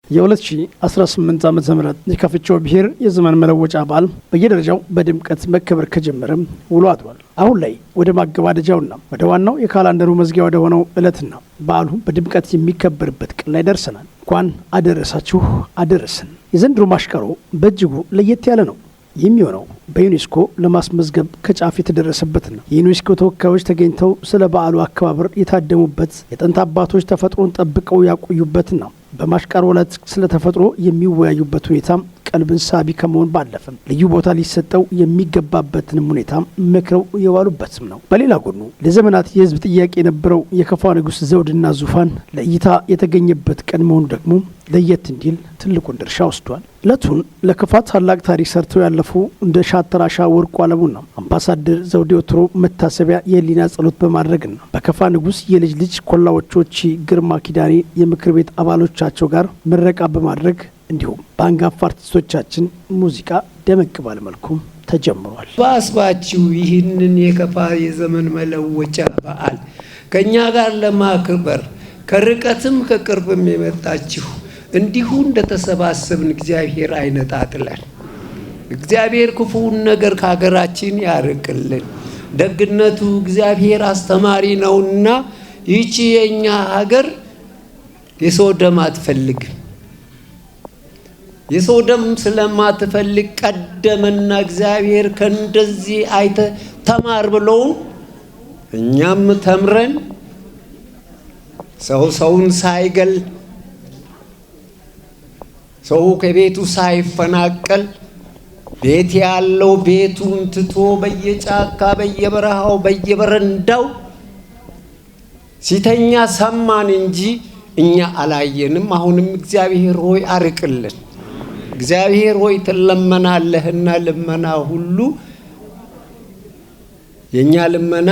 የ2018 ዓ.ም የካፍቾ ብሔር የዘመን መለወጫ በዓል በየደረጃው በድምቀት መከበር ከጀመረም ውሎ አድሯል። አሁን ላይ ወደ ማገባደጃውና ወደ ዋናው የካላንደሩ መዝጊያ ወደ ሆነው ዕለትና በዓሉ በድምቀት የሚከበርበት ቀን ላይ ደርሰናል። እንኳን አደረሳችሁ አደረሰን። የዘንድሮ ማሽቀሮ በእጅጉ ለየት ያለ ነው የሚሆነው በዩኔስኮ ለማስመዝገብ ከጫፍ የተደረሰበትና የዩኔስኮ ተወካዮች ተገኝተው ስለ በዓሉ አከባበር የታደሙበት፣ የጥንት አባቶች ተፈጥሮን ጠብቀው ያቆዩበትና በማሽቃሮ ዕለት ስለ ተፈጥሮ የሚወያዩበት ሁኔታ ቀልብን ሳቢ ከመሆን ባለፈም ልዩ ቦታ ሊሰጠው የሚገባበትንም ሁኔታ መክረው የዋሉበትም ነው። በሌላ ጎኑ ለዘመናት የሕዝብ ጥያቄ የነበረው የከፋ ንጉሥ ዘውድና ዙፋን ለእይታ የተገኘበት ቀን መሆኑ ደግሞ ለየት እንዲል ትልቁን ድርሻ ወስዷል። ዕለቱን ለከፋ ታላቅ ታሪክ ሰርተው ያለፉ እንደ ሻተራሻ ወርቁ አለሙና አምባሳደር ዘውዴ ወትሮ መታሰቢያ የህሊና ጸሎት በማድረግና በከፋ ንጉሥ የልጅ ልጅ ኮላዎቾቺ ግርማ ኪዳኔ የምክር ቤት አባሎቻቸው ጋር ምረቃ በማድረግ እንዲሁም በአንጋፋ አርቲስቶቻችን ሙዚቃ ደመቅ ባለ መልኩ ተጀምሯል። ባስባችሁ ይህንን የከፋ የዘመን መለወጫ በዓል ከእኛ ጋር ለማክበር ከርቀትም ከቅርብም የመጣችሁ እንዲሁ እንደተሰባሰብን እግዚአብሔር አይነጣጥለን። እግዚአብሔር ክፉውን ነገር ከሀገራችን ያርቅልን። ደግነቱ እግዚአብሔር አስተማሪ ነውና ይቺ የእኛ ሀገር የሰው ደም አትፈልግም። የሰው ደም ስለማትፈልግ ቀደመና እግዚአብሔር ከእንደዚህ አይተ ተማር ብለውን እኛም ተምረን ሰው ሰውን ሳይገል፣ ሰው ከቤቱ ሳይፈናቀል፣ ቤት ያለው ቤቱን ትቶ በየጫካ በየበረሃው በየበረንዳው ሲተኛ ሰማን እንጂ እኛ አላየንም። አሁንም እግዚአብሔር ሆይ አርቅልን። እግዚአብሔር ሆይ ትለመናለህና ልመና ሁሉ የእኛ ልመና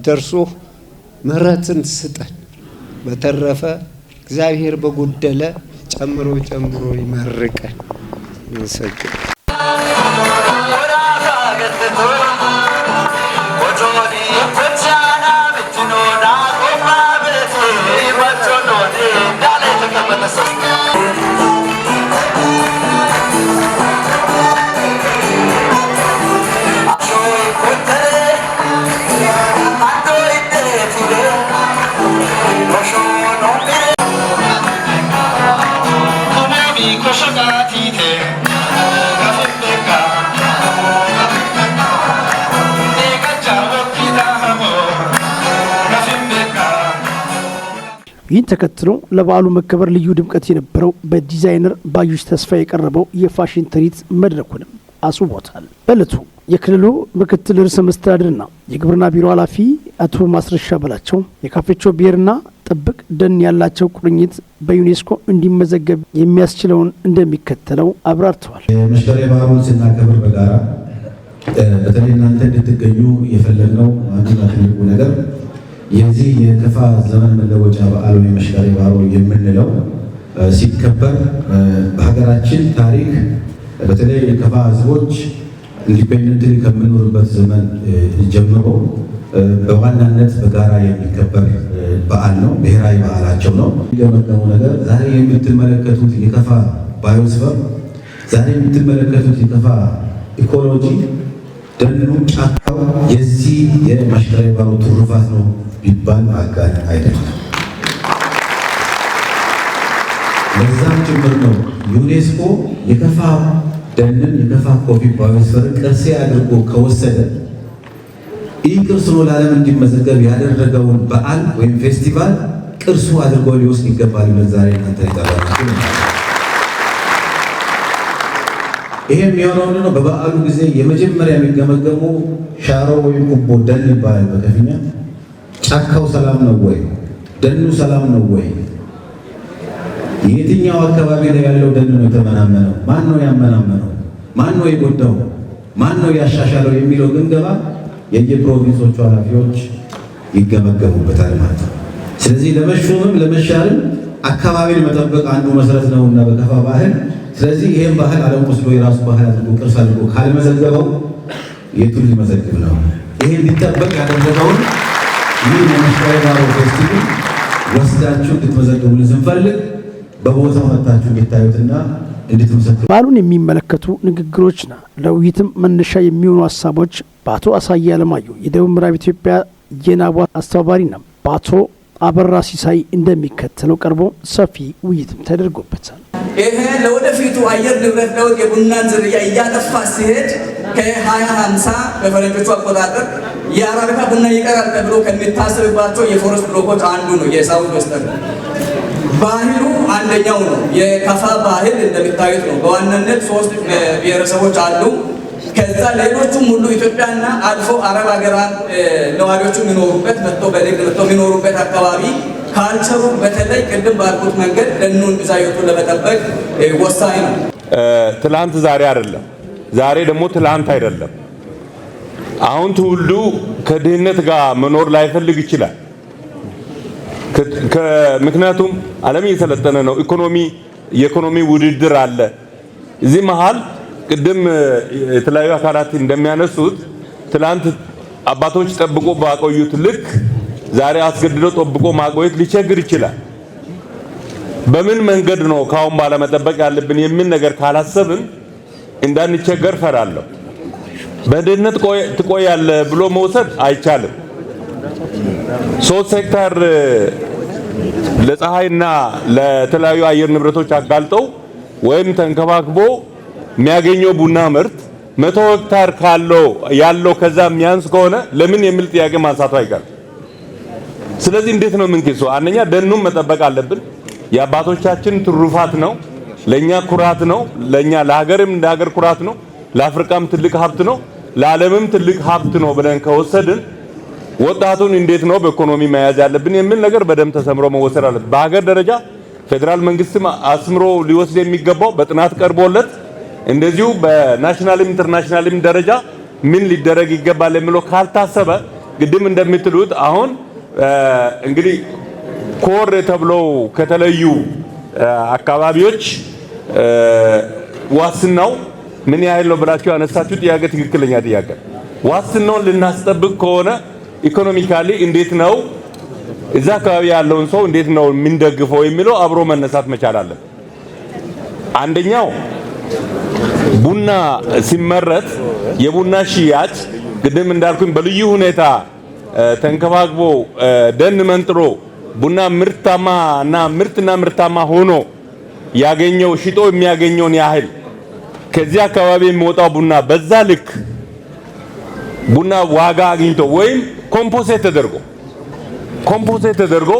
ደርሶ ምሕረትን ስጠን። በተረፈ እግዚአብሔር በጎደለ ጨምሮ ጨምሮ ይመርቀን። እንሰግድ። ይህን ተከትሎ ለበዓሉ መከበር ልዩ ድምቀት የነበረው በዲዛይነር ባዩሽ ተስፋ የቀረበው የፋሽን ትርኢት መድረኩንም አስውቦታል። በዕለቱ የክልሉ ምክትል ርዕሰ መስተዳድርና የግብርና ቢሮ ኃላፊ አቶ ማስረሻ በላቸው የካፌቾ ብሔርና ጥብቅ ደን ያላቸው ቁርኝት በዩኔስኮ እንዲመዘገብ የሚያስችለውን እንደሚከተለው አብራርተዋል። የመሽቀሬ በዓሉን ስናከብር በጋራ በተለይ እናንተ እንድትገኙ የፈለግነው አንዱና ትልቁ ነገር የዚህ የከፋ ዘመን መለወጫ በዓል ወይም መሽቀሬ ባሮ የምንለው ሲከበር በሀገራችን ታሪክ በተለይ የከፋ ሕዝቦች independently ከምኖርበት ዘመን ጀምሮ በዋናነት በጋራ የሚከበር በዓል ነው። ብሔራዊ በዓላቸው ነው። የሚገመገመው ነገር ዛሬ የምትመለከቱት የከፋ biosphere፣ ዛሬ የምትመለከቱት የከፋ ecology፣ ደኑ፣ ጫካው የዚህ የመሽቀሬ ባሮ ትሩፋት ነው ቢባል ማጋነን አይደለም። ለዛም ጭምር ነው ዩኔስኮ የከፋ ደንን የከፋ coffee biosphere ን ቅርሴ አድርጎ ከወሰደ፣ ይህ ቅርስ ነው ለዓለም እንዲመዘገብ ያደረገውን በዓል ወይም ፌስቲቫል ቅርሱ አድርጎ ሊወስድ ይገባል። ዛሬ እናንተ ይጠራናችሁ። ይሄ የሚሆነው ምንድን ነው? በበዓሉ ጊዜ የመጀመሪያ የሚገመገሙ ሻሮ ወይም ቁቦ ደን ይባላል በከፊኛ። ጫካው ሰላም ነው ወይ? ደኑ ሰላም ነው ወይ? የትኛው አካባቢ ላይ ያለው ደን ነው የተመናመነው? ማን ነው ያመናመነው? ማን ነው የጎዳው? ማን ነው ያሻሻለው? የሚለው ግምገማ የየ province ኦቹ ኃላፊዎች ይገመገሙበታል ማለት ነው። ስለዚህ ለመሾምም ለመሻርም አካባቢን መጠበቅ አንዱ መሰረት ነውና በከፋ ባህል። ስለዚህ ይሄን ባህል ዓለም ወስዶ የራሱ ባህል አድርጎ ቅርስ አድርጎ ካልመዘገበው የቱን ሊመዘግብ ነው? ይሄ እንዲጠበቅ ያደረገውን ይህ የመሽቀሬ ባሮ ፌስቲቫል ወስዳችሁ እንድትመዘግቡልን ስንፈልግ በቦታው መጥታችሁ እንድታዩትና እንድትመሰክሩ። በዓሉን የሚመለከቱ ንግግሮችና ለውይይትም መነሻ የሚሆኑ ሀሳቦች በአቶ አሳየ አለማየሁ የደቡብ ምዕራብ ኢትዮጵያ የናቧ አስተባባሪና በአቶ አበራ ሲሳይ እንደሚከተለው ቀርቦ ሰፊ ውይይትም ተደርጎበታል። ይሄ ለወደፊቱ አየር ንብረት ለውጥ የቡናን ዝርያ እያጠፋ ሲሄድ ከ2050 በፈረንጆቹ አቆጣጠር የአረቢካ ቡና ይቀራል ተብሎ ከሚታሰብባቸው የ forest block ኦች አንዱ ነው። የ South Western ባህሉ አንደኛው ነው። የከፋ ባህል እንደሚታዩት ነው። በዋናነት ሶስት ብሔረሰቦች አሉ። ከዛ ሌሎቹም ሁሉ ኢትዮጵያና አልፎ አረብ ሀገራት ነዋሪዎቹ የሚኖሩበት መጥቶ በንግድ መጥቶ የሚኖሩበት አካባቢ culture ኡ በተለይ ቅድም ባልኩት መንገድ ደኑን ብዝሃ ለመጠበቅ ወሳኝ ነው። ትላንት ዛሬ አይደለም፣ ዛሬ ደግሞ ትላንት አይደለም። አሁን ትውልዱ ከድህነት ጋር መኖር ላይፈልግ ይችላል። ምክንያቱም ዓለም እየሰለጠነ ነው። የኢኮኖሚ ውድድር አለ። እዚህ መሃል ቅድም የተለያዩ አካላት እንደሚያነሱት ትላንት አባቶች ጠብቆ ባቆዩት ልክ ዛሬ አስገድዶ ጠብቆ ማቆየት ሊቸግር ይችላል። በምን መንገድ ነው ካሁን ባለመጠበቅ ያለብን የሚል ነገር ካላሰብን እንዳንቸገር ፈራለሁ። በድህነት ትቆያለህ ብሎ መውሰድ አይቻልም። 3 ሄክታር ለፀሐይና ለተለያዩ አየር ንብረቶች አጋልጠው ወይም ተንከባክቦ የሚያገኘው ቡና ምርት 100 ሄክታር ካለው ያለው ከዛ የሚያንስ ከሆነ ለምን የሚል ጥያቄ ማንሳቱ አይቀርም። ስለዚህ እንዴት ነው የምንክሰው? አንደኛ ደኑን መጠበቅ አለብን። የአባቶቻችን ትሩፋት ነው፣ ለኛ ኩራት ነው፣ ለኛ ለሀገርም እንደ ሀገር ኩራት ነው፣ ለአፍሪካም ትልቅ ሀብት ነው፣ ለዓለምም ትልቅ ሀብት ነው ብለን ከወሰድን ወጣቱን እንዴት ነው በኢኮኖሚ መያዝ ያለብን የሚል ነገር በደንብ ተሰምሮ መወሰድ አለበት። በሀገር ደረጃ ፌዴራል መንግስትም አስምሮ ሊወስድ የሚገባው በጥናት ቀርቦለት እንደዚሁ በ national ም international ም ደረጃ ምን ሊደረግ ይገባል የሚለው ካልታሰበ ቅድም እንደምትሉት አሁን እንግዲህ core ተብለው ከተለዩ አካባቢዎች ዋስትናው ምን ያህል ነው ብላችሁ ያነሳችሁ ጥያቄ ትክክለኛ ጥያቄ። ዋስትናውን ልናስጠብቅ ከሆነ economically እንዴት ነው እዛ አካባቢ ያለውን ሰው እንዴት ነው የምንደግፈው የሚለው አብሮ መነሳት መቻል አለበት። አንደኛው ቡና ሲመረት የቡና ሽያጭ ቅድም እንዳልኩኝ በልዩ ሁኔታ ተንከባክቦ ደን መንጥሮ ቡና ምርታማ እና ምርትና ምርታማ ሆኖ ያገኘው ሽጦ የሚያገኘውን ያህል ከዚህ አካባቢ የሚወጣው ቡና በዛ ልክ ቡና ዋጋ አግኝቶ ወይም compensate ተደርጎ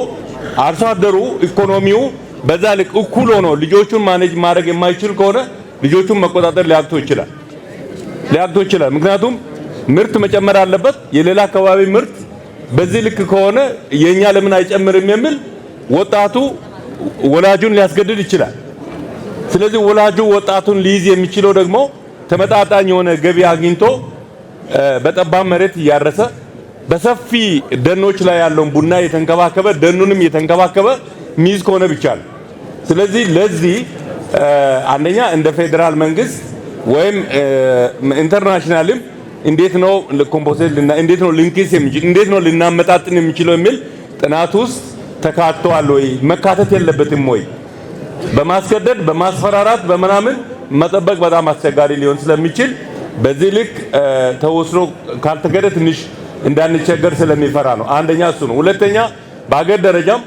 አርሶ አደሩ ኢኮኖሚው በዛ ልክ እኩል ሆኖ ልጆቹን manage ማድረግ የማይችል ከሆነ ልጆቹን መቆጣጠር ሊያቅተው ይችላል። ምክንያቱም ምርት መጨመር አለበት። የሌላ አካባቢ ምርት በዚህ ልክ ከሆነ የኛ ለምን አይጨምርም የሚል ወጣቱ ወላጁን ሊያስገድድ ይችላል። ስለዚህ ወላጁ ወጣቱን ሊይዝ የሚችለው ደግሞ ተመጣጣኝ የሆነ ገቢ አግኝቶ በጠባብ መሬት እያረሰ በሰፊ ደኖች ላይ ያለውን ቡና እየተንከባከበ ደኑንም እየተንከባከበ ሚይዝ ከሆነ ብቻ ነው። ስለዚህ ለዚህ አንደኛ እንደ ፌዴራል መንግስት ወይም international ም እንዴት ነው compensate እንዴት ነው ልንክስ የሚችል እንዴት ነው ልናመጣጥን የሚችለው የሚል ጥናት ውስጥ ተካቷል ወይ መካተት የለበትም ወይ? በማስገደድ በማስፈራራት በምናምን መጠበቅ በጣም አስቸጋሪ ሊሆን ስለሚችል በዚህ ልክ ተወስኖ ካልተገደ ትንሽ እንዳንቸገር ስለሚፈራ ነው። አንደኛ እሱ ነው። ሁለተኛ በሀገር ደረጃም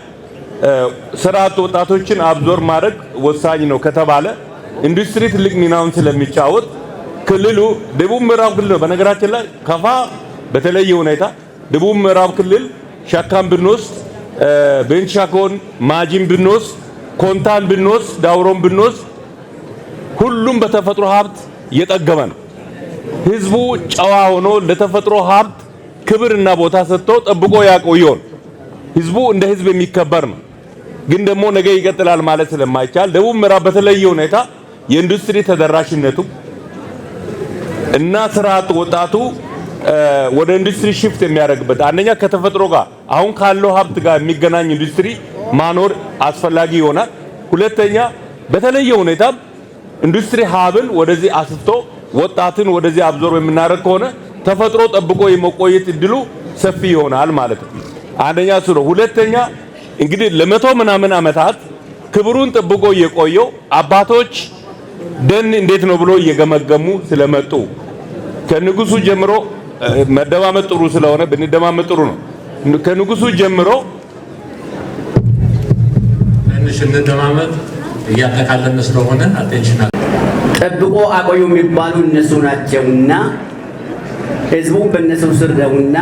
ስራ አጥ ወጣቶችን absorb ማድረግ ወሳኝ ነው ከተባለ ኢንዱስትሪ ትልቅ ሚናውን ስለሚጫወት ክልሉ ደቡብ ምዕራብ ክልል ነው። በነገራችን ላይ ከፋ በተለየ ሁኔታ ደቡብ ምዕራብ ክልል ሸካን ብንወስድ፣ ቤንች ሸኮን፣ ማጂን ብንወስድ፣ ኮንታን ብንወስድ፣ ዳውሮን ብንወስድ ሁሉም በተፈጥሮ ሀብት እየጠገመ ነው። ህዝቡ ጨዋ ሆኖ ለተፈጥሮ ሀብት ክብርና ቦታ ሰጥቶ ጠብቆ ያቆየውን ህዝቡ እንደ ህዝብ የሚከበር ነው። ግን ደግሞ ነገ ይቀጥላል ማለት ስለማይቻል ደቡብ ምዕራብ በተለየ ሁኔታ የኢንዱስትሪ ተደራሽነቱ እና ስራ አጥ ወጣቱ ወደ ኢንዱስትሪ shift የሚያደርግበት አንደኛ ከተፈጥሮ ጋር አሁን ካለው ሀብት ጋር የሚገናኝ ኢንዱስትሪ ማኖር አስፈላጊ ይሆናል። ሁለተኛ በተለየ ሁኔታ ኢንዱስትሪ hub ን ወደዚህ አስፍቶ ወጣትን ወደዚህ absorb የምናደርግ ከሆነ ተፈጥሮ ጠብቆ የመቆየት እድሉ ሰፊ ይሆናል ማለት ነው። አንደኛ እሱ ነው። ሁለተኛ እንግዲህ ለመቶ ምናምን ዓመታት ክብሩን ጠብቆ የቆየው አባቶች ደን እንዴት ነው ብሎ እየገመገሙ ስለመጡ፣ ከንጉሱ ጀምሮ መደማመጥ ጥሩ ስለሆነ ብንደማመጥ ጥሩ ነው። ከንጉሱ ጀምሮ ትንሽ እንደማመጥ፣ እያጠቃለን ስለሆነ attention ጠብቆ አቆዩ የሚባሉ እነሱ ናቸውና፣ ህዝቡ በእነሱ ስር ነውና፣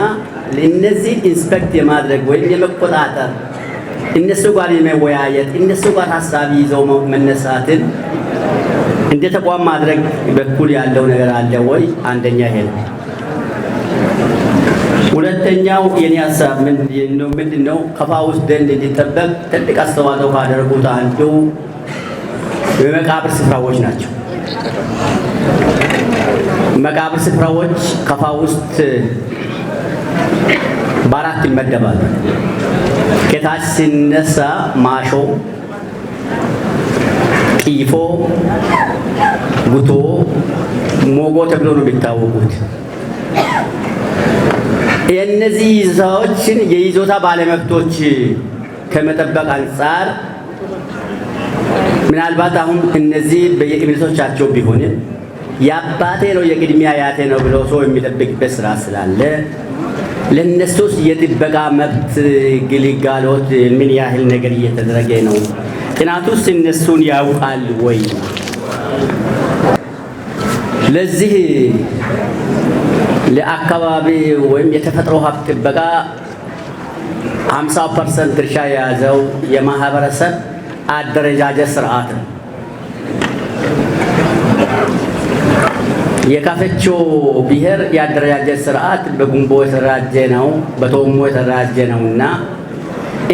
እነዚህ inspect የማድረግ ወይም የመቆጣጠር፣ እነሱ ጋር የመወያየት፣ እነሱ ጋር ሀሳብ ይዘው መነሳትን እንደ ተቋም ማድረግ በኩል ያለው ነገር አለ ወይ? አንደኛ ይሄ ነው። ሁለተኛው የኔ ሀሳብ ምንድን ነው? ከፋ ውስጥ ደን እንዲጠበቅ ትልቅ አስተዋጽኦ ካደረጉት አንዱ የመቃብር ስፍራዎች ናቸው። መቃብር ስፍራዎች ከፋ ውስጥ በአራት ይመደባሉ። ከታች ሲነሳ ማሾ፣ ጢፎ፣ ጉቶ፣ ሞጎ ተብሎ ነው የሚታወቁት። የእነዚህ ይዞታዎችን የይዞታ ባለመብቶች ከመጠበቅ አንጻር ምናልባት አሁን እነዚህ በየእምነቶቻቸው ቢሆንም የአባቴ ነው፣ የቅድሚያ አያቴ ነው ብሎ ሰው የሚጠብቅበት ስራ ስላለ ለእነሱስ የጥበቃ መብት ግልጋሎት ምን ያህል ነገር እየተደረገ ነው? ጥናቱስ እነሱን ያውቃል ወይ? ለዚህ ለአካባቢ ወይም የተፈጥሮ ሀብት ጥበቃ 50% ድርሻ የያዘው የማህበረሰብ አደረጃጀት ስርዓት ነው። የካፈቾ ብሔር የአደረጃጀት ስርዓት በጉንቦ የተደራጀ ነው፣ በቶሞ የተደራጀ ነው እና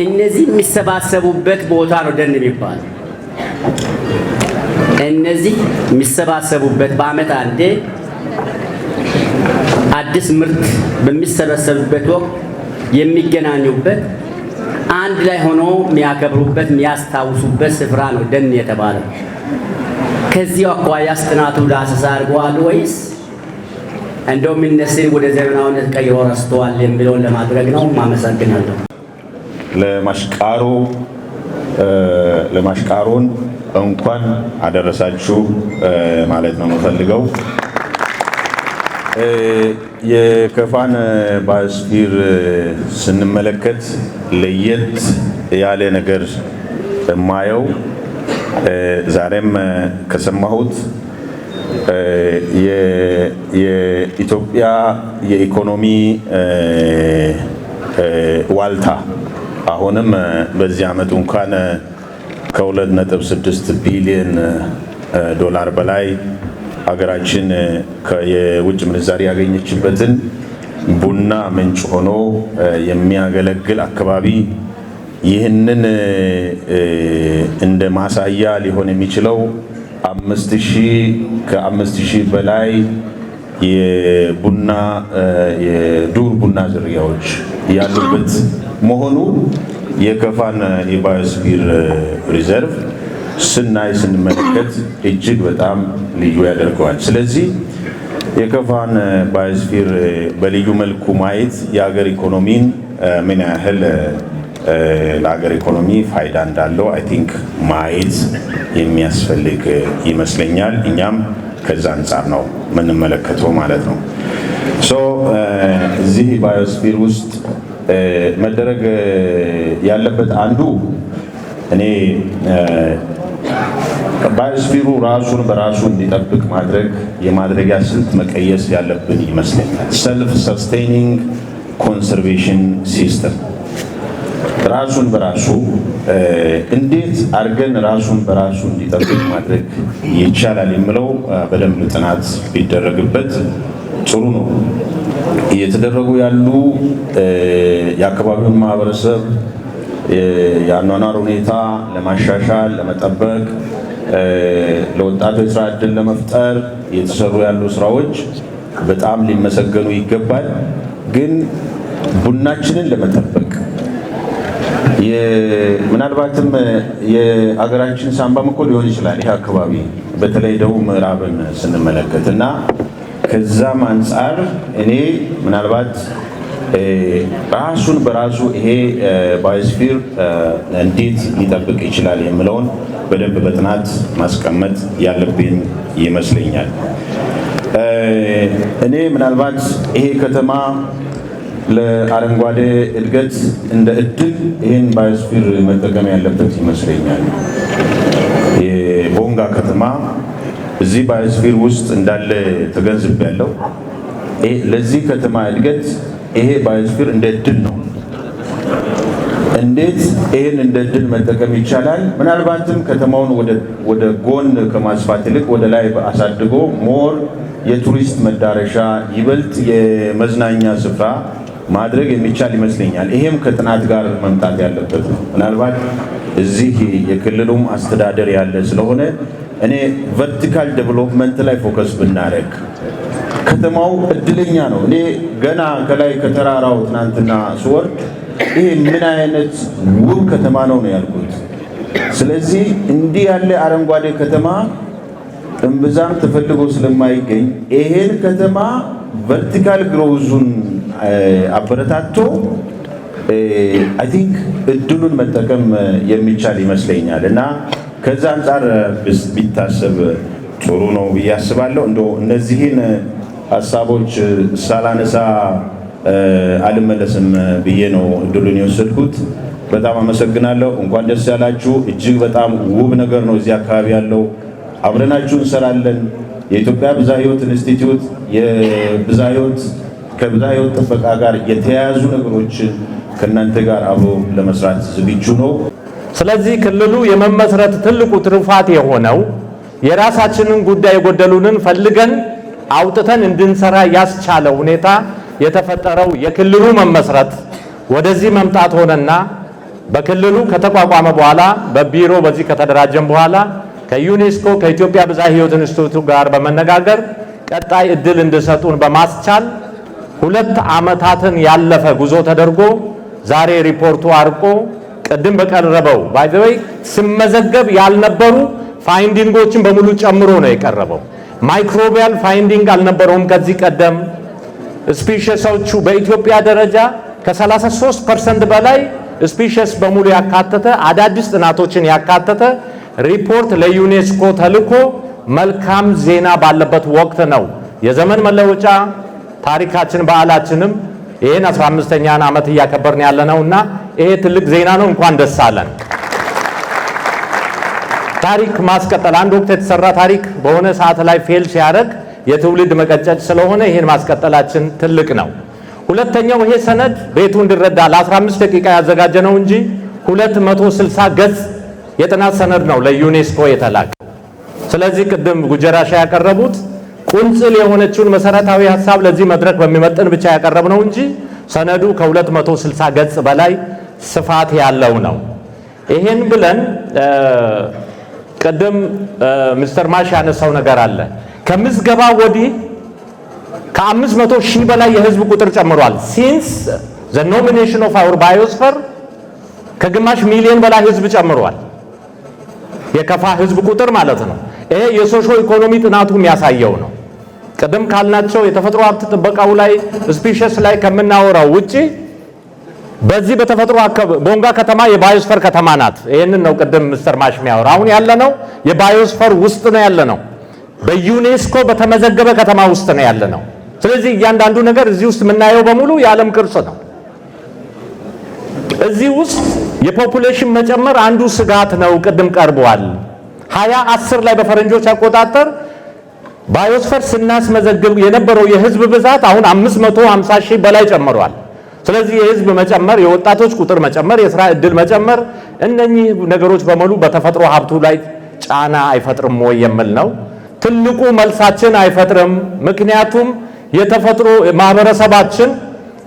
እነዚህ የሚሰባሰቡበት ቦታ ነው ደን የሚባል። እነዚህ የሚሰባሰቡበት በዓመት አንዴ አዲስ ምርት በሚሰበሰብበት ወቅት የሚገናኙበት፣ አንድ ላይ ሆኖ የሚያከብሩበት፣ የሚያስታውሱበት ስፍራ ነው ደን የተባለው። ከዚሁ አኳያስ ጥናቱ ዳሰሳ አድርገዋል ወይስ እንደውም እነዚህን ወደ ዘመናዊነት ቀይሮ ረስተዋል የሚለውን ለማድረግ ነው። አመሰግናለሁ። ለማሽቃሮን እንኳን አደረሳችሁ ማለት ነው የምፈልገው። የከፋን biosphere ስንመለከት ለየት ያለ ነገር የማየው ዛሬም ከሰማሁት የኢትዮጵያ የኢኮኖሚ ዋልታ አሁንም በዚህ ዓመት እንኳን ከ2.6 ቢሊዮን ዶላር በላይ ሀገራችን የውጭ ምንዛሪ ያገኘችበትን ቡና ምንጭ ሆኖ የሚያገለግል አካባቢ፣ ይህንን እንደ ማሳያ ሊሆን የሚችለው 5000 በላይ የቡና የዱር ቡና ዝርያዎች ያሉበት መሆኑ የከፋን የ biosphere reserve ስናይ ስንመለከት እጅግ በጣም ልዩ ያደርገዋል። ስለዚህ የከፋን biosphere በልዩ መልኩ ማየት የሀገር ኢኮኖሚን ምን ያህል ለሀገር ኢኮኖሚ ፋይዳ እንዳለው I think ማየት የሚያስፈልግ ይመስለኛል። እኛም ከዛ አንጻር ነው የምንመለከተው ማለት ነው። So እዚህ biosphere ውስጥ መደረግ ያለበት አንዱ እኔ biosphere ኡ ራሱን በራሱ እንዲጠብቅ ማድረግ የማድረጊያ ስልት መቀየስ ያለብን ይመስለኛል። Self sustaining conservation system፣ ራሱን በራሱ እንዴት አድርገን ራሱን በራሱ እንዲጠብቅ ማድረግ ይቻላል የሚለው በደንብ ጥናት ቢደረግበት ጥሩ ነው። እየተደረጉ ያሉ የአካባቢውን ማህበረሰብ የአኗኗር ሁኔታ ለማሻሻል፣ ለመጠበቅ፣ ለወጣቱ የስራ ዕድል ለመፍጠር እየተሰሩ ያሉ ስራዎች በጣም ሊመሰገኑ ይገባል። ግን ቡናችንን ለመጠበቅ ምናልባትም የአገራችን ሳንባም እኮ ሊሆን ይችላል ይህ አካባቢ፣ በተለይ ደቡብ ምዕራብን ስንመለከት። እና ከዛም አንጻር እኔ ምናልባት ራሱን በራሱ ይሄ biosphere እንዴት ሊጠብቅ ይችላል የሚለውን በደንብ በጥናት ማስቀመጥ ያለብን ይመስለኛል። እኔ ምናልባት ይሄ ከተማ ለአረንጓዴ እድገት እንደ እድል ይህን biosphere መጠቀም ያለበት ይመስለኛል። የቦንጋ ከተማ እዚህ biosphere ውስጥ እንዳለ ተገንዝቤያለሁ። ለዚህ ከተማ እድገት ይሄ biosphere እንደ እድል ነው። እንዴት ይህን እንደ እድል መጠቀም ይቻላል? ምናልባትም ከተማውን ወደ ጎን ከማስፋት ይልቅ ወደ ላይ አሳድጎ more የቱሪስት መዳረሻ፣ ይበልጥ የመዝናኛ ስፍራ ማድረግ የሚቻል ይመስለኛል። ይሄም ከጥናት ጋር መምጣት ያለበት ነው። ምናልባት እዚህ የክልሉም አስተዳደር ያለ ስለሆነ እኔ vertical development ላይ focus ብናደርግ ከተማው እድለኛ ነው። እኔ ገና ከላይ ከተራራው ትናንትና ስወርድ ይሄ ምን አይነት ውብ ከተማ ነው ነው ያልኩት። ስለዚህ እንዲህ ያለ አረንጓዴ ከተማ እምብዛም ተፈልጎ ስለማይገኝ ይሄን ከተማ vertical growth ኡን አበረታቶ I think እድሉን መጠቀም የሚቻል ይመስለኛል እና ከዛ አንጻር ቢታሰብ ጥሩ ነው ብዬ አስባለሁ። እንደው እነዚህን ሀሳቦች ሳላነሳ አልመለስም ብዬ ነው እድሉን የወሰድኩት። በጣም አመሰግናለሁ። እንኳን ደስ ያላችሁ። እጅግ በጣም ውብ ነገር ነው እዚህ አካባቢ ያለው። አብረናችሁ እንሰራለን። የኢትዮጵያ ብዝሃ ሕይወት ኢንስቲትዩት የብዝሃ ሕይወት ከብዝሃ ሕይወት ጥበቃ ጋር የተያያዙ ነገሮችን ከእናንተ ጋር አብሮ ለመስራት ዝግጁ ነው። ስለዚህ ክልሉ የመመስረት ትልቁ ትሩፋት የሆነው የራሳችንን ጉዳይ የጎደሉንን ፈልገን አውጥተን እንድንሰራ ያስቻለ ሁኔታ የተፈጠረው የክልሉ መመስረት ወደዚህ መምጣት ሆነና በክልሉ ከተቋቋመ በኋላ፣ በቢሮ በዚህ ከተደራጀን በኋላ ከዩኔስኮ፣ ከኢትዮጵያ ብዝሃ ሕይወት ኢንስቲትዩት ጋር በመነጋገር ቀጣይ እድል እንዲሰጡን በማስቻል 2 ዓመታትን ያለፈ ጉዞ ተደርጎ ዛሬ ሪፖርቱ አርቆ ቅድም በቀረበው፣ by the way፣ ሲመዘገብ ያልነበሩ finding ኦችን በሙሉ ጨምሮ ነው የቀረበው። Microbial finding አልነበረውም ከዚህ ቀደም። Species ኦቹ በኢትዮጵያ ደረጃ ከ33% በላይ species በሙሉ ያካተተ፣ አዳዲስ ጥናቶችን ያካተተ ሪፖርት ለዩኔስኮ ተልኮ መልካም ዜና ባለበት ወቅት ነው የዘመን መለወጫ ታሪካችን በዓላችንም ይህን 15ኛን ዓመት እያከበርን ያለ ነውና ይሄ ትልቅ ዜና ነው። እንኳን ደስ አለን። ታሪክ ማስቀጠል፣ አንድ ወቅት የተሰራ ታሪክ በሆነ ሰዓት ላይ fail ሲያደርግ የትውልድ መቀጨጭ ስለሆነ ይህን ማስቀጠላችን ትልቅ ነው። ሁለተኛው ይሄ ሰነድ ቤቱ እንዲረዳ ለ15 ደቂቃ ያዘጋጀ ነው እንጂ 260 ገጽ የጥናት ሰነድ ነው ለዩኔስኮ የተላከ። ስለዚህ ቅድም ጉጀራሻ ያቀረቡት ቁንጽል የሆነችውን መሰረታዊ ሀሳብ ለዚህ መድረክ በሚመጥን ብቻ ያቀረብነው እንጂ ሰነዱ ከ260 ገጽ በላይ ስፋት ያለው ነው። ይሄን ብለን ቅድም ሚስተር ማሽ ያነሳው ነገር አለ። ከምዝገባ ወዲህ ከ500 ሺህ በላይ የህዝብ ቁጥር ጨምሯል። Since the nomination of our biosphere ከግማሽ ሚሊዮን በላይ ህዝብ ጨምሯል። የከፋ ህዝብ ቁጥር ማለት ነው። ይሄ የ socio economy ጥናቱ የሚያሳየው ነው። ቅድም ካልናቸው የተፈጥሮ ሀብት ጥበቃው ላይ፣ species ላይ ከምናወራው ውጪ በዚህ በተፈጥሮ ቦንጋ ከተማ የ biosphere ከተማ ናት። ይህንን ነው ቅድም ሚስተር ማሽ የሚያወራ። አሁን ያለነው የ biosphere ውስጥ ነው ያለነው። በዩኔስኮ በተመዘገበ ከተማ ውስጥ ነው ያለነው። ስለዚህ እያንዳንዱ ነገር እዚህ ውስጥ የምናየው በሙሉ የዓለም ቅርስ ነው። እዚህ ውስጥ የ population መጨመር አንዱ ስጋት ነው። ቅድም ቀርቧል። 2010 ላይ በፈረንጆች አቆጣጠር biosphere ስናስመዘግብ የነበረው የህዝብ ብዛት አሁን 550 ሺህ በላይ ጨምሯል። ስለዚህ የህዝብ መጨመር፣ የወጣቶች ቁጥር መጨመር፣ የስራ እድል መጨመር፣ እነኚህ ነገሮች በሙሉ በተፈጥሮ ሀብቱ ላይ ጫና አይፈጥርም ወይ የሚል ነው። ትልቁ መልሳችን አይፈጥርም። ምክንያቱም የተፈጥሮ ማህበረሰባችን፣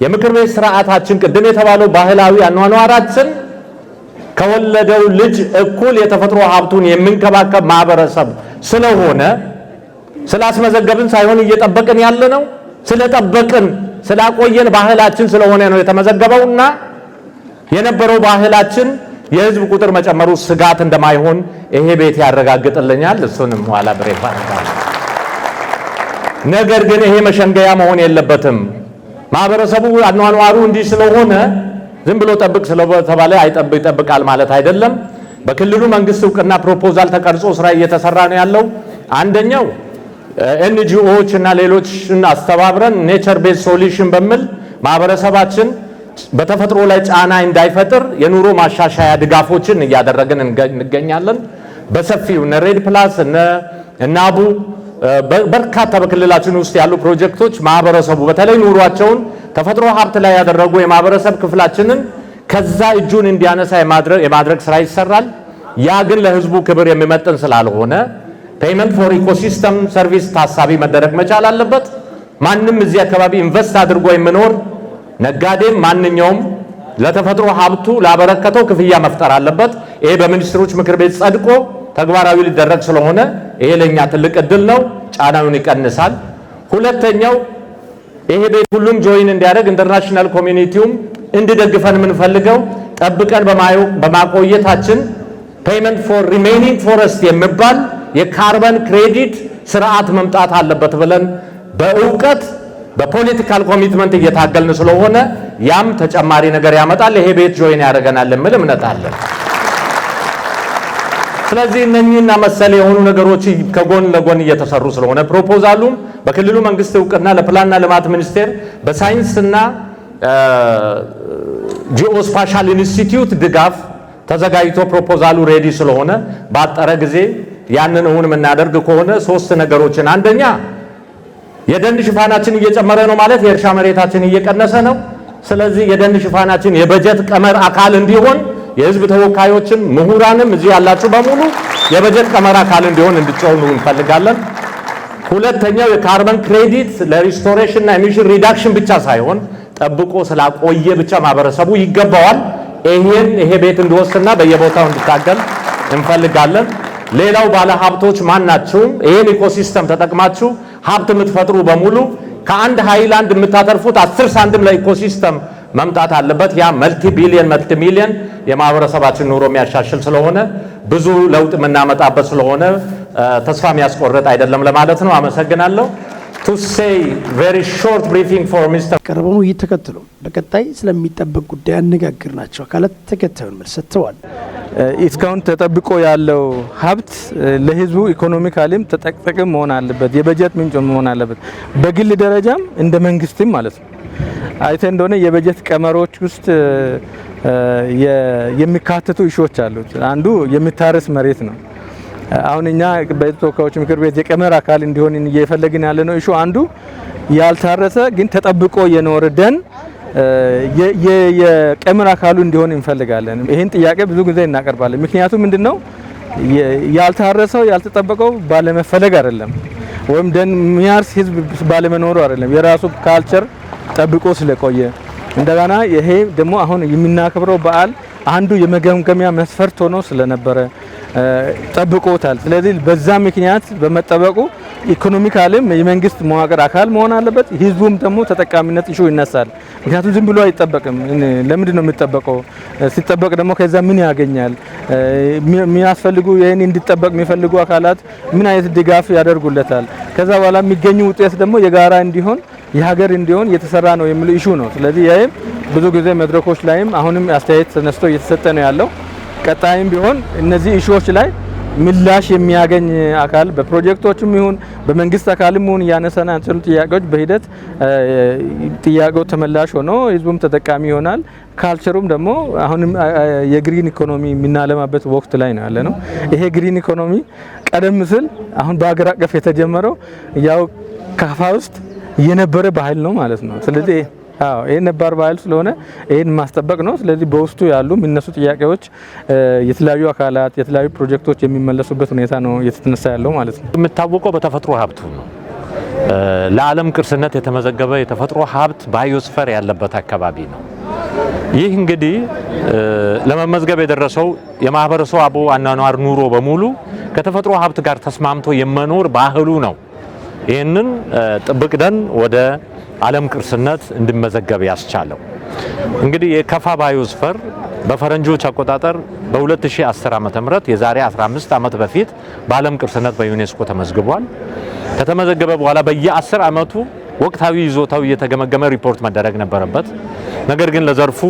የምክር ቤት ስርዓታችን፣ ቅድም የተባለው ባህላዊ አኗኗራችን ከወለደው ልጅ እኩል የተፈጥሮ ሀብቱን የሚንከባከብ ማህበረሰብ ስለሆነ ስላስመዘገብን ሳይሆን እየጠበቅን ያለ ነው፣ ስለጠበቅን ስላቆየን ባህላችን ስለሆነ ነው የተመዘገበውና የነበረው ባህላችን የህዝብ ቁጥር መጨመሩ ስጋት እንደማይሆን ይሄ ቤት ያረጋግጥልኛል። እሱንም ኋላ brief አደርጋለሁ። ነገር ግን ይሄ መሸንገያ መሆን የለበትም። ማህበረሰቡ አኗኗሩ እንዲህ ስለሆነ ዝም ብሎ ጠብቅ ስለተባለ አይጠብቅ ይጠብቃል ማለት አይደለም። በክልሉ መንግስት እውቅና proposal ተቀርጾ ስራ እየተሰራ ነው ያለው። አንደኛው NGO ዎች እና ሌሎችን አስተባብረን nature based solution በሚል ማህበረሰባችን በተፈጥሮ ላይ ጫና እንዳይፈጥር የኑሮ ማሻሻያ ድጋፎችን እያደረግን እንገኛለን። በሰፊው እነ REDD Plus፣ እነ ናቡ፣ በርካታ በክልላችን ውስጥ ያሉ ፕሮጀክቶች ማህበረሰቡ በተለይ ኑሯቸውን ተፈጥሮ ሀብት ላይ ያደረጉ የማህበረሰብ ክፍላችንን ከዛ እጁን እንዲያነሳ የማድረግ ስራ ይሰራል። ያ ግን ለህዝቡ ክብር የሚመጥን ስላልሆነ payment for ecosystem service ታሳቢ መደረግ መቻል አለበት። ማንም እዚህ አካባቢ invest አድርጎ የሚኖር ነጋዴም ማንኛውም ለተፈጥሮ ሀብቱ ላበረከተው ክፍያ መፍጠር አለበት። ይሄ በሚኒስትሮች ምክር ቤት ጸድቆ ተግባራዊ ሊደረግ ስለሆነ ይሄ ለኛ ትልቅ እድል ነው፣ ጫናውን ይቀንሳል። ሁለተኛው ይሄ ቤት ሁሉም join እንዲያደርግ international community ውም እንዲደግፈን የምንፈልገው ጠብቀን በማቆየታችን payment for remaining forest የሚባል የ carbon credit ስርዓት መምጣት አለበት ብለን በእውቀት በ political commitment እየታገልን ስለሆነ ያም ተጨማሪ ነገር ያመጣል። ይሄ ቤት join ያደርገናል የሚል እምነት አለን። ስለዚህ እነኚህና መሰል የሆኑ ነገሮች ከጎን ለጎን እየተሰሩ ስለሆነ proposal ኡም በክልሉ መንግስት እውቅና ለፕላንና ልማት ሚኒስቴር በሳይንስና geospatial ኢንስቲትዩት ድጋፍ ተዘጋጅቶ proposal ኡ ready ስለሆነ ባጠረ ጊዜ ያንን እውን የምናደርግ ከሆነ ሶስት ነገሮችን፣ አንደኛ የደን ሽፋናችን እየጨመረ ነው ማለት የእርሻ መሬታችን እየቀነሰ ነው። ስለዚህ የደን ሽፋናችን የበጀት ቀመር አካል እንዲሆን የህዝብ ተወካዮችም ምሁራንም እዚህ ያላችሁ በሙሉ የበጀት ቀመር አካል እንዲሆን እንድትጮሁ እንፈልጋለን። ሁለተኛው የ carbon credit ለ restoration እና emission reduction ብቻ ሳይሆን ጠብቆ ስላቆየ ብቻ ማህበረሰቡ ይገባዋል። ይሄን ይሄ ቤት እንዲወስድና በየቦታው እንዲታገል እንፈልጋለን። ሌላው ባለ ሀብቶች ማናችሁም ይሄን ecosystem ተጠቅማችሁ ሀብት የምትፈጥሩ በሙሉ ከአንድ ሃይላንድ የምታተርፉት 10 ሳንቲም ለ ecosystem መምጣት አለበት። ያ multi billion multi million የማህበረሰባችን ኑሮ የሚያሻሽል ስለሆነ ብዙ ለውጥ የምናመጣበት ስለሆነ ተስፋ የሚያስቆርጥ አይደለም ለማለት ነው። አመሰግናለሁ። To say very short briefing for Mr. የቀረበውን ውይይት ተከትሎ በቀጣይ ስለሚጠበቅ ጉዳይ ያነጋገርናቸው አካላት ተከታዩን መልስ ሰጥተዋል። እስካሁን ተጠብቆ ያለው ሀብት ለህዝቡ economically ም ተጠቅም መሆን አለበት፣ የበጀት ምንጭ መሆን አለበት። በግል ደረጃም እንደ መንግስትም ማለት ነው። አይተ እንደሆነ የበጀት ቀመሮች ውስጥ የሚካተቱ issue ዎች አሉት። አንዱ የሚታረስ መሬት ነው። አሁን እኛ በህዝብ ተወካዮች ምክር ቤት የቀመር አካል እንዲሆን እየፈለግን ያለ ነው issue አንዱ ያልታረሰ ግን ተጠብቆ የኖረ ደን የቀመር አካሉ እንዲሆን እንፈልጋለን። ይህን ጥያቄ ብዙ ጊዜ እናቀርባለን። ምክንያቱም ምንድነው፣ ያልታረሰው ያልተጠበቀው ባለመፈለግ አይደለም፣ ወይም ደን የሚያርስ ህዝብ ባለመኖሩ አይደለም። የራሱ culture ጠብቆ ስለቆየ እንደገና ይሄ ደግሞ አሁን የምናከብረው በዓል አንዱ የመገምገሚያ መስፈርት ሆኖ ስለነበረ ጠብቆታል። ስለዚህ በዛ ምክንያት በመጠበቁ economically ም የመንግስት መዋቅር አካል መሆን አለበት። ህዝቡም ደግሞ ተጠቃሚነት issue ይነሳል። ምክንያቱም ዝም ብሎ አይጠበቅም። ለምንድን ነው የሚጠበቀው? ሲጠበቅ ደግሞ ከዛ ምን ያገኛል? የሚያስፈልጉ ይህን እንዲጠበቅ የሚፈልጉ አካላት ምን አይነት ድጋፍ ያደርጉለታል? ከዛ በኋላ የሚገኙ ውጤት ደግሞ የጋራ እንዲሆን፣ የሀገር እንዲሆን እየተሰራ ነው የሚል issue ነው። ስለዚህ ይህም ብዙ ጊዜ መድረኮች ላይም አሁንም አስተያየት ተነስቶ እየተሰጠ ነው ያለው። ቀጣይም ቢሆን እነዚህ issue ዎች ላይ ምላሽ የሚያገኝ አካል በፕሮጀክቶችም ይሁን በመንግስት አካልም ይሁን ያነሳናቸው ጥያቄዎች በሂደት ጥያቄው ተመላሽ ሆኖ ህዝቡም ተጠቃሚ ይሆናል። Culture ኡም ደግሞ አሁንም የ green economy የምናለማበት ወቅት ላይ ነው ያለነው። ይሄ green economy ቀደም ሲል አሁን በሀገር አቀፍ የተጀመረው ያው ካፋ ውስጥ የነበረ ባህል ነው ማለት ነው። ስለዚህ አዎ፣ ይሄ ነባር ባህል ስለሆነ ይሄን ማስጠበቅ ነው። ስለዚህ በውስጡ ያሉ የሚነሱ ጥያቄዎች የተለያዩ አካላት የተለያዩ ፕሮጀክቶች የሚመለሱበት ሁኔታ ነው እየተነሳ ያለው ማለት ነው። የሚታወቀው በተፈጥሮ ሀብቱ ነው። ለዓለም ቅርስነት የተመዘገበ የተፈጥሮ ሀብት biosphere ያለበት አካባቢ ነው። ይህ እንግዲህ ለመመዝገብ የደረሰው የማህበረሰቡ አኗኗር ኑሮ በሙሉ ከተፈጥሮ ሀብት ጋር ተስማምቶ የመኖር ባህሉ ነው። ይህንን ጥብቅ ደን ወደ ዓለም ቅርስነት እንዲመዘገብ ያስቻለው እንግዲህ የከፋ biosphere በፈረንጆች አቆጣጠር በ2010 ዓ.ም፣ የዛሬ 15 ዓመት በፊት በዓለም ቅርስነት በዩኔስኮ ተመዝግቧል። ከተመዘገበ በኋላ በየ10 ዓመቱ ወቅታዊ ይዞታው እየተገመገመ ሪፖርት መደረግ ነበረበት። ነገር ግን ለዘርፉ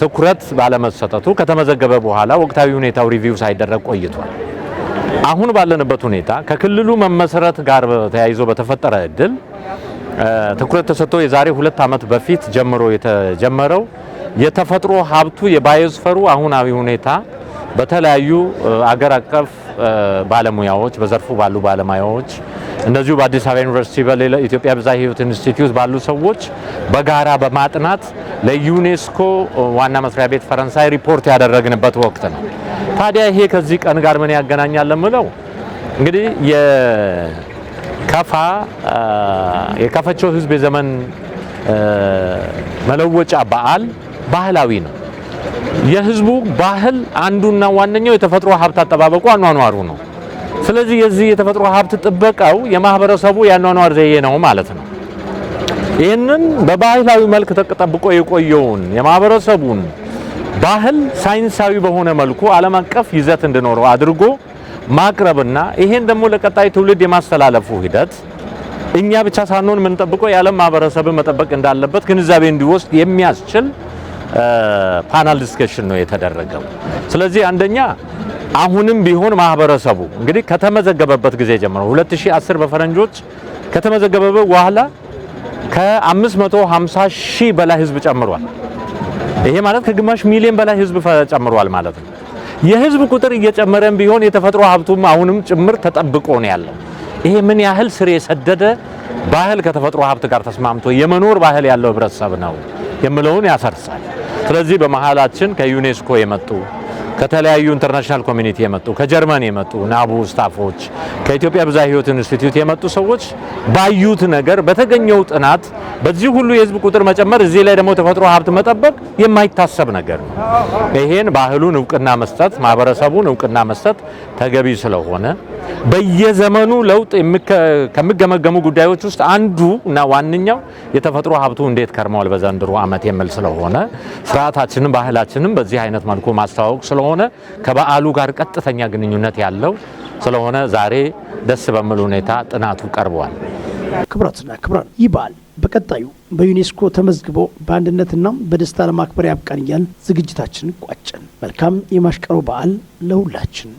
ትኩረት ባለመሰጠቱ ከተመዘገበ በኋላ ወቅታዊ ሁኔታው review ሳይደረግ ቆይቷል። አሁን ባለንበት ሁኔታ ከክልሉ መመሰረት ጋር ተያይዞ በተፈጠረ እድል ትኩረት ተሰጥቶ የዛሬ 2 ዓመት በፊት ጀምሮ የተጀመረው የተፈጥሮ ሀብቱ የ biosphere ኡ አሁናዊ ሁኔታ በተለያዩ አገር አቀፍ ባለሙያዎች፣ በዘርፉ ባሉ ባለሙያዎች፣ እንደዚሁ በአዲስ አበባ ዩኒቨርሲቲ፣ በሌላ ኢትዮጵያ ብዝሃ ሕይወት ኢንስቲትዩት ባሉ ሰዎች በጋራ በማጥናት ለዩኔስኮ ዋና መስሪያ ቤት ፈረንሳይ ሪፖርት ያደረግንበት ወቅት ነው። ታዲያ ይሄ ከዚህ ቀን ጋር ምን ያገናኛል ለምለው፣ እንግዲህ የከፋ የከፈቾ ህዝብ የዘመን መለወጫ በዓል ባህላዊ ነው። የህዝቡ ባህል አንዱና ዋነኛው የተፈጥሮ ሀብት አጠባበቁ አኗኗሩ ነው። ስለዚህ የዚህ የተፈጥሮ ሀብት ጥበቃው የማህበረሰቡ የአኗኗር ዘዬ ነው ማለት ነው። ይህንን በባህላዊ መልክ ተጠብቆ የቆየውን የማህበረሰቡን ባህል ሳይንሳዊ በሆነ መልኩ ዓለም አቀፍ ይዘት እንዲኖረው አድርጎ ማቅረብና ይሄን ደግሞ ለቀጣይ ትውልድ የማስተላለፉ ሂደት እኛ ብቻ ሳንሆን የምንጠብቀው የዓለም ማህበረሰብን መጠበቅ እንዳለበት ግንዛቤ እንዲወስድ የሚያስችል panel discussion ነው የተደረገው። ስለዚህ አንደኛ አሁንም ቢሆን ማህበረሰቡ እንግዲህ ከተመዘገበበት ጊዜ ጀምሮ፣ 2010 በፈረንጆች ከተመዘገበበት በኋላ፣ ከ550 ሺህ በላይ ህዝብ ጨምሯል። ይሄ ማለት ከግማሽ ሚሊዮን በላይ ህዝብ ጨምሯል ማለት ነው። የህዝብ ቁጥር እየጨመረም ቢሆን የተፈጥሮ ሀብቱም አሁንም ጭምር ተጠብቆ ነው ያለው። ይሄ ምን ያህል ስር የሰደደ ባህል፣ ከተፈጥሮ ሀብት ጋር ተስማምቶ የመኖር ባህል ያለው ህብረተሰብ ነው የሚለውን ያሰርጻል። ስለዚህ በመሀላችን ከዩኔስኮ የመጡ፣ ከተለያዩ international community የመጡ፣ ከጀርመን የመጡ ናቡ staff ኦች፣ ከኢትዮጵያ ብዝሃ ሕይወት ኢንስቲትዩት የመጡ ሰዎች ባዩት ነገር፣ በተገኘው ጥናት በዚህ ሁሉ የህዝብ ቁጥር መጨመር እዚህ ላይ ደግሞ ተፈጥሮ ሀብት መጠበቅ የማይታሰብ ነገር ነው። ይሄን ባህሉን እውቅና መስጠት፣ ማህበረሰቡን እውቅና መስጠት ተገቢ ስለሆነ፣ በየዘመኑ ለውጥ ከሚገመገሙ ጉዳዮች ውስጥ አንዱ እና ዋነኛው የተፈጥሮ ሀብቱ እንዴት ከርመዋል በዘንድሮ ዓመት የሚል ስለሆነ፣ ስርዓታችንን ባህላችንን በዚህ አይነት መልኩ ማስተዋወቅ ስለሆነ፣ ከበዓሉ ጋር ቀጥተኛ ግንኙነት ያለው ስለሆነ ዛሬ ደስ በሚል ሁኔታ ጥናቱ ቀርቧል። ክቡራትና ክቡራን፣ ይህ በዓል በቀጣዩ በዩኔስኮ ተመዝግቦ በአንድነትና በደስታ ለማክበር ያብቃን እያልን ዝግጅታችንን ቋጨን። መልካም የማሽቀሮ በዓል ለሁላችን።